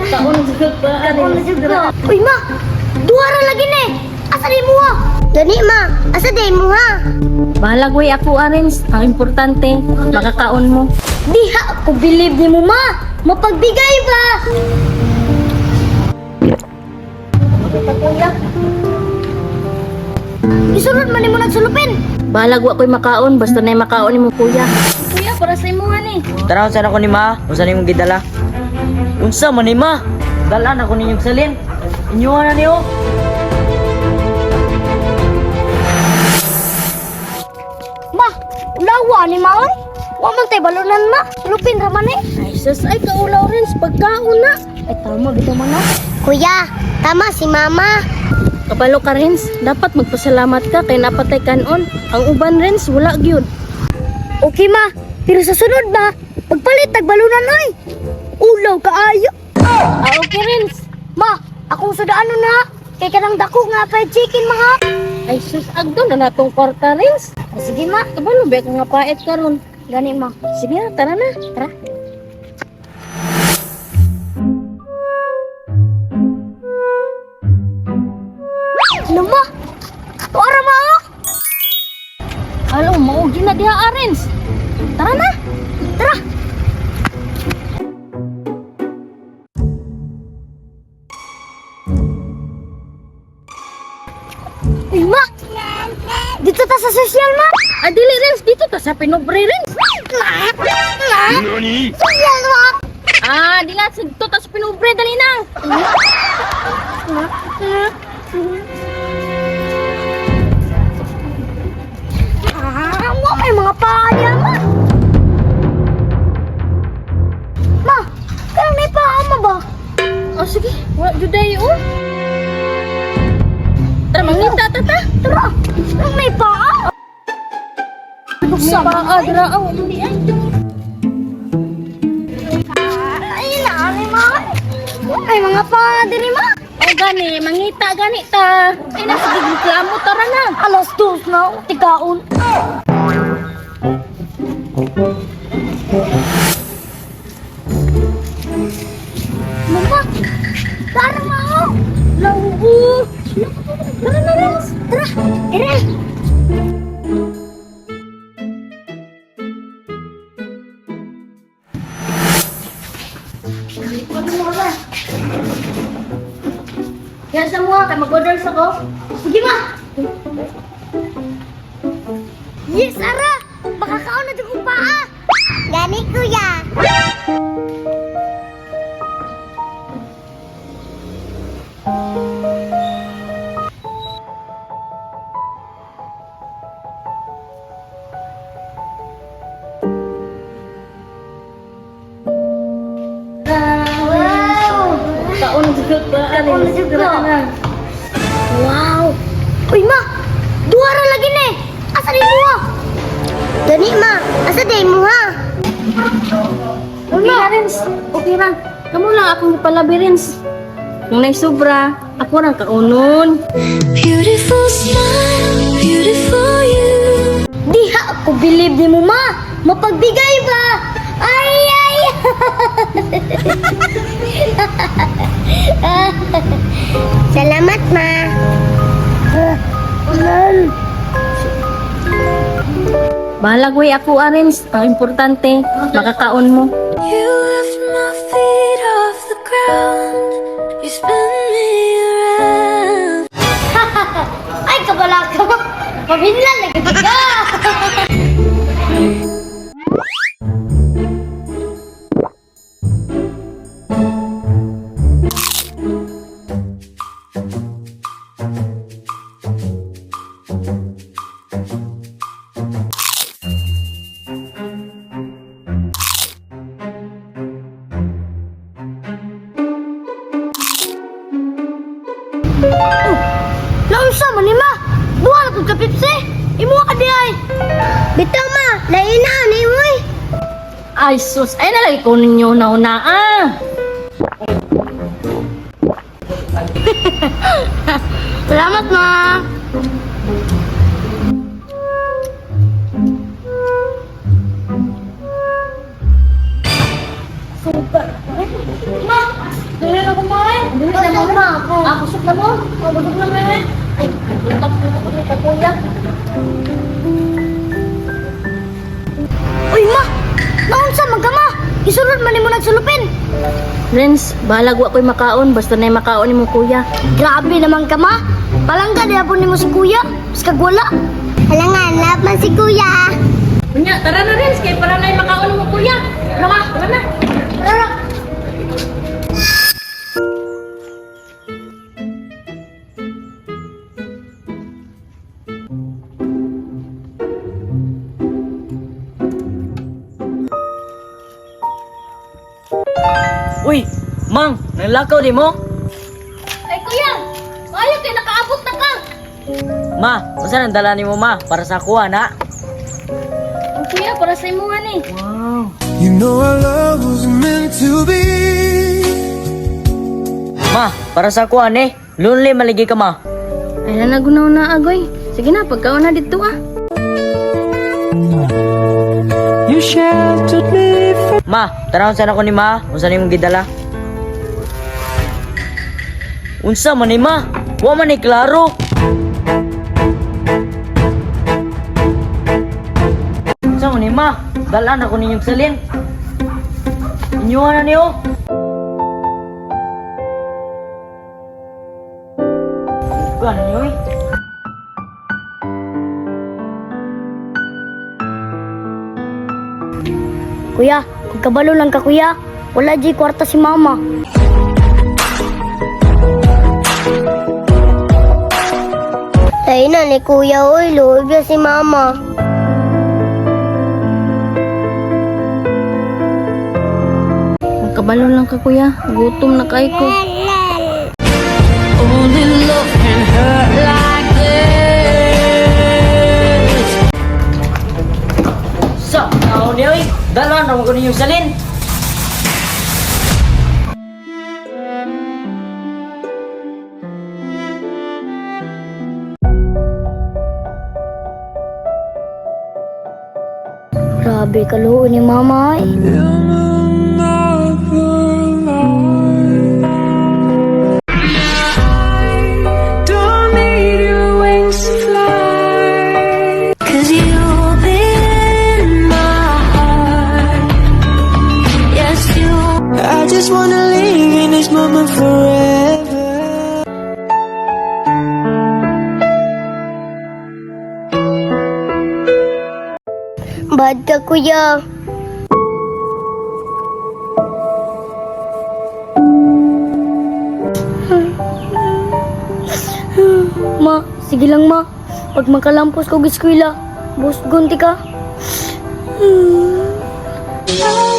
Kaon jud ba? Kaon na jud ko. Uy ma, duha ra lagi ni. Asa di mo ha? Gani ma, asa di mo ha? Bahalag way ako, Arens. Ang importante, makakaon mo. Diha ko believe ni mo ma. Mapagbigay ba? Isulod man nimo nagsulupin. Bahalag wa ko'y makaon, basta na'y makaon nimo, kuya. Kuya, para sa imo ni. Tanaw sana ko ni ma, unsa nimong gidala? Unsa man ni ma? Dala na ko ninyong salin. Inyuha na niyo. Ma, ulawa ni ma oy. Wa man tay balunan ma. Sulupin ra man eh. Ay, sus, ay kaulaw, Rens. Pagkaon na. Ay tama bitaw man ah. Kuya, tama si mama. Kabalo ka, Rens. Dapat magpasalamat ka kay napatay kanon. Ang uban, Rens, wala gyud. Okay ma, pero sa sunod ba, pagpalit tag balunan oy. Ulaw kaayo. Ah, okay, Rens. Ma, akong sudaan na. Kay kanang dako nga fried chicken ma ha. Ay, sus, agdo na natong kwarta, Rens. Ah, sige ma, Kabalo ba ka nga paet karon? gani ma. Sige na, tara na. Tara. Ano ma? Tuara ma oh. Alo, maugi na diha, Arens. Tara na. Tara. Uy, ma! Dito ta sa social, ma! Ah, dili, Rens. Dito ta sa Pinobre, Rens. Social, ma! Ah, dila. Dito ta sa Pinobre. Dali na. Ah, wa may mga paa niya, ma! Ma, kaya may paa mo ba? Oh, sige. Wala juday, oh. Tara, mangita ta ta. Tara, kaya may paa? May paa, dira, oh. Hindi, ay. Ay, na, ma. Ay, mga paa diri, ma. Oh, gani, mangita gani ta. Ay, nasa reklamo, tara na. 2:00 na, tikaon. Mama, tara ma oh. Lawo. Tara na, Rens. Tara, tara. Yan sa mga, kay mag-order sa ko. Sige ma. Yes, ara. Baka kaon na jud kong paa. Gani kuya. Wow! Kaon jud ba, Kaon Rens? jud ko. Tara na. Wow! Uy ma! Duha ra lagi ni! Asa di mo ha? Gani ma! Asa di mo ha? Okay na, Rens. Okay ra. Kamu lang akong ipalabi, Rens. Kung naisubra, ako rang kaunon. Beautiful smile, beautiful you. Diha ko believe ni mo ma! Mapagbigay ba? Ay ay! Salamat ma! Bahalag way ako, Arens. Ang importante, makakaon mo. You lift my feet off the ground. You spin me around. Ay kabala ka ma! Pabinlan lagi ka! Naunsa man ni ma? Duha na pud ka Pepsi. Imo ka di ay. Bitaw ma, lain na ni mo. Ay, sus. Ay, nalagi ko ninyo na una, ah. Salamat ma. Super. Ma, ma. Ah, busog na mo. Oh, busog na mo eh. Ay, utak ko ko ni kuya. Uy, ma! Naunsa man ka, ma? Isulod man nimo nagsulupin. Renz, bahalag wa ko'y makaon basta na'y makaon nimo kuya. Grabe naman ka, ma. Palangga di nimo si kuya. Mas kagwala. Halangan, love man si kuya. Unya, tara na Renz kay para na'y makaon nimo kuya. Tara ma, tara na. Tara. Uy, Mang, nanlakaw di mo? Ay kuya, maayo kay nakaabot na ka. Ma, unsa nang dala nimo ma para sa kuha na? Ang kuya para sa imo ni. Wow. You know our love was meant to be. Ma, para sa kuha ni. Lonely maligi ka ma. Ay na nagunaw na agoy. Sige na, pagkaon na dito ah. You sheltered me from Ma, tanawon sana ko ni ma. Unsa nimong gidala? Unsa man ni ma? Wa man ni klaro. Unsa man ni ma? Dalaan ako ninyong salin. Inyuha na niyo. Bukan niyo eh. Kuya, magkabalo lang ka, kuya. Wala di kwarta si mama. Tayo na ni kuya, oy. Loob si mama. Magkabalo lang ka kuya. Gutom na kay ko. Only love can hurt like this. Sa, tao niyo eh. Dalaan ako ninyong salin. Grabe kaluo ni mama, ay. in another life. Don't need your wings to fly. 'Cause you'll be in my heart. Yes, you I just wanna live in this moment forever. Bad ka, kuya. Ma, sige lang ma. Pag makalampos ko eskwela, bus gunti ka. I